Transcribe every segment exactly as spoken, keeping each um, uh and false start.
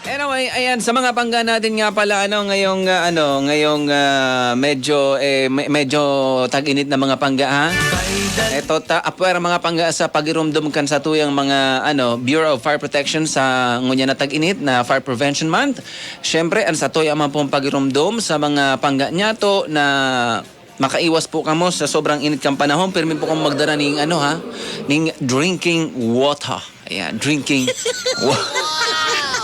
Anyway, ayan, sa mga pangga natin nga pala, ano, ngayong, ah, ano, ngayong, ah, medyo, eh, me-, medyo tag-init na mga pangga, ha? Ito, ta-, apwera mga pangga sa pagirumdom kan satuyang mga, ano, Bureau of Fire Protection sa ngunyan na tag-init na Fire Prevention Month. Siyempre, ang satuya man pong pagirumdom sa mga pangga niyato na makaiwas po kamo sa sobrang init kan panahon, pirmi po kamo magdara ning ano, ha, ning drinking water. Ayan, drinking wa-,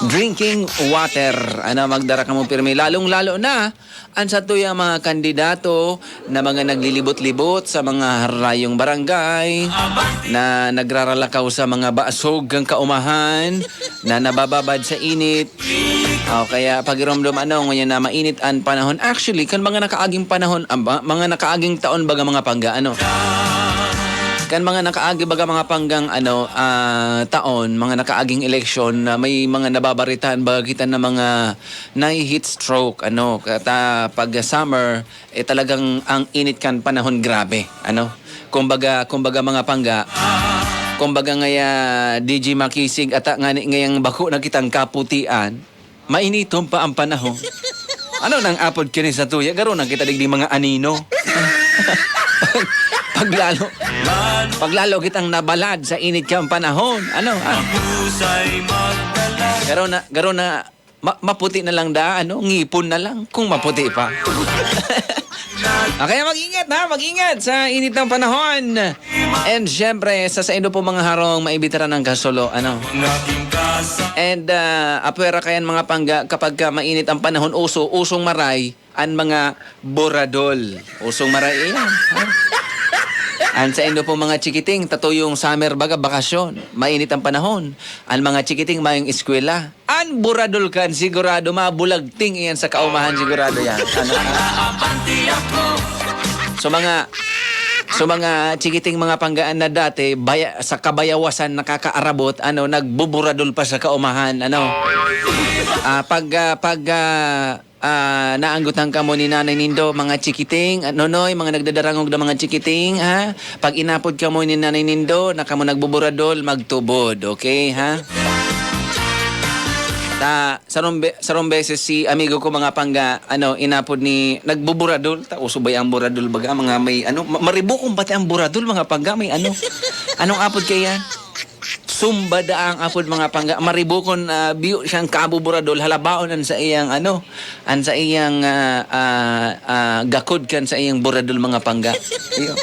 drinking water. Ano, magdara kamo pirmi. Lalong-lalo na ang satuyang mga kandidato na mga naglilibot-libot sa mga harayong barangay, na nagraralakaw sa mga basog kan kaumahan, na nabababad sa init, o kaya pagiromdom ano, ngunyan na mainit an panahon. Actually, kan mga nakaaging panahon, ah, ba-, mga nakaaging taon baga mga pangga, ano? Kan mga nakaagi baga mga panggang, ano, ah, taon, mga nakaaging eleksyon na may mga nababaritaan baga kita na mga nahi-heat stroke, ano, kata pag summer, eh, talagang ang init kan panahon, grabe, ano? Kumbaga, kumbaga mga pangga, kumbaga ngaya, D J Makisig, ata ngani ngayang bako na kitang kaputian, mainiton pa ang panahon. Ano nang apod kini sa tuya? Garo na kita digdi mga anino. Paglalo, paglalo kitang nabalad sa init kang panahon. Ano? Ah. Garo na, garo na, ma-, maputi na lang da, ano? Ngipon na lang, kung maputi pa. Ah, kaya mag-ingat, ha? Mag-ingat sa init ng panahon. And syempre, sa saindo po mga harong, maibitaran ng kasulo, ano? And, ah, apwera kayan mga pangga, kapag ka mainit ang panahon, uso, usong maray, an mga buradol. Usong maray iyan, ha? An saindo po mga chikiting, tatuyong summer baga, bakasyon. Mainit ang panahon. An mga chikiting mayong eskwela. An buradol kan sigurado, mabulagting iyan sa kaumahan, sigurado yan. Ano? So mga, so mga chikiting mga panggaan na dati, baya-, sa kabayawasan nakakaarabot, ano, nagbuburadol pa sa kaumahan, ano. Ah, pag, ah, pag, ah, ah, naanggotan kamo ni nanay nindo, mga chikiting, ah, nonoy, mga nagdadarangog na mga chikiting, ha? Pag inapod kamo ni nanay nindo, na kamo nagbuburadol, magtubod, okay, ha? Ta, sarong be-, sarong beses si amigo ko, mga pangga, ano, inapod ni, nagbuburadol, ta, uso ba ang buradol, baga, mga may, ano, ma-, maribukon pati ang buradol, mga pangga, may ano, anong apod kaya? Sumba daang apod mga pangga, maribukon, ah, biyo siyang kabuburadol, halabaon an sa iyang, ano, an sa iyang, ah, ah, ah, gakod kan sa iyang buradol, mga pangga. Iyo.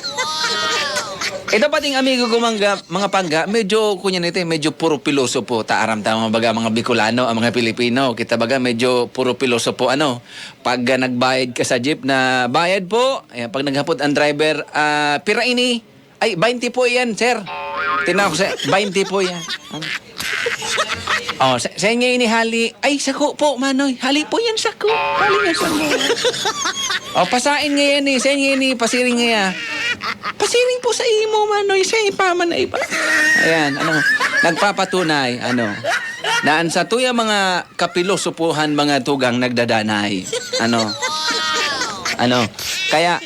Ito pating amigo ko, mangga, mga pangga, medyo, kunya nito, eh, medyo puro pilosopo. Ta, aram ta, mga baga, mga Bicolano, ang mga Pilipino, kita baga, medyo puro pilosopo, ano. Pag, ah, nagbayad ka sa jeep na, "Bayad po." Ayan, pag naghapot ang driver, "Ah, pira ini?" "Ay, baynte po iyan, sir." Tinawag ko sa, "Baynte po iyan." Oh, sa, sa inyo ini hali. "Ay, sako po, manoy. Hali po yan, sako. Hali yan, sako." Oh, pasain ngayon eh. Sa inyo ini, pasiring ngayon. "Pasiring po sa imo, manoy. Sa ipa man na iba." Ayan, ano, nagpapatunay, ano, na ang sa tuya mga kapilosopohan, mga tugang nagdadanay. Ano? Ano? Kaya,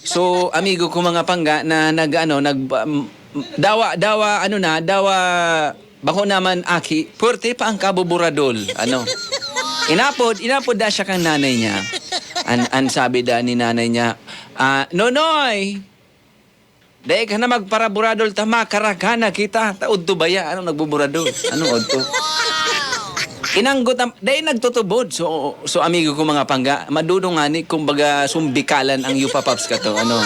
so, amigo ko, mga pangga, na nag, ano, nag, um, dawa, dawa, ano na, dawa, bako naman, aki, puwerte pa ang kabuburadol, ano. Inapod, inapod da siya kang nanay niya. An, an sabi da ni nanay niya, ah, "Nonoy, dai ka na magparaburadol ta, makarakan na kita." Ta, udto baya, ano, nagbuburadol? Ano, udto? Inanggot ang, dai nagtutubod. So, so, amigo ko, mga pangga, madudong ngani, kumbaga, sumbikalan ang yupapaps ka to, ano.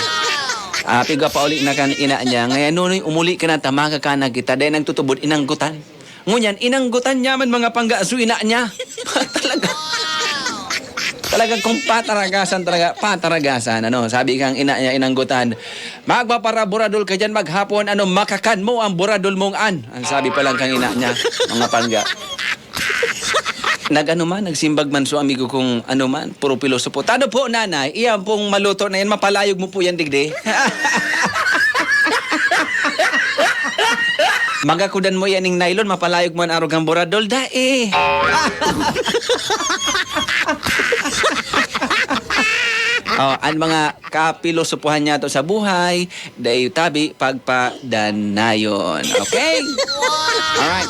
Ah, pigwa pauli na kan ina niya. Ngayon, "Nonoy, umuli ka na ta, makakanan kita." Dai nagtutubod, inanggutan. Ngunyan, inanggutan niya man mga pangga, so ina niya. Talaga. Talaga kung pataragasan, talaga, pataragasan, ano. Sabi kang ina niya, inanggutan, "Magpaparaburadol ka dyan maghapon, ano, makakan mo ang buradol mong an." Ang sabi pa lang kang ina niya, mga pangga. Nag-ano man, nagsimbag man so amigo kong ano man, puro pilosopo. "Tado po, nanay, iyan pong maluto na yan, mapalayog mo po yan, digdi." "Magakudan mo yan ning nylon, mapalayog mo an arog kang buradol, dai." Oh, an mga kapilosopohan niya to sa buhay, dai tabi pagpadanayon. Okay? Alright.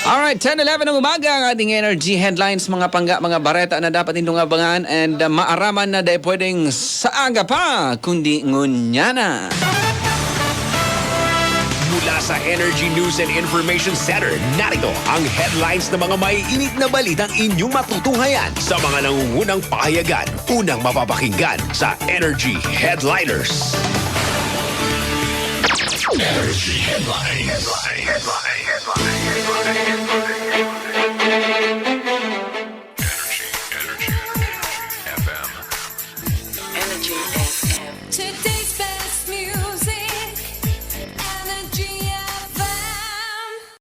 Alright, ten eleven ng umaga ang ating Energy Headlines, mga pangga, mga bareta na dapat nindong abangan and uh, maaraman na dahil pwedeng sa aga pa, kundi ngunya na. Mula sa Energy News and Information Center, narito ang headlines ng mga maiinit na balitang inyong matutunghayan sa mga nangungunang pahayagan. Unang mapapakinggan sa Energy Headliners. Energy Headlines.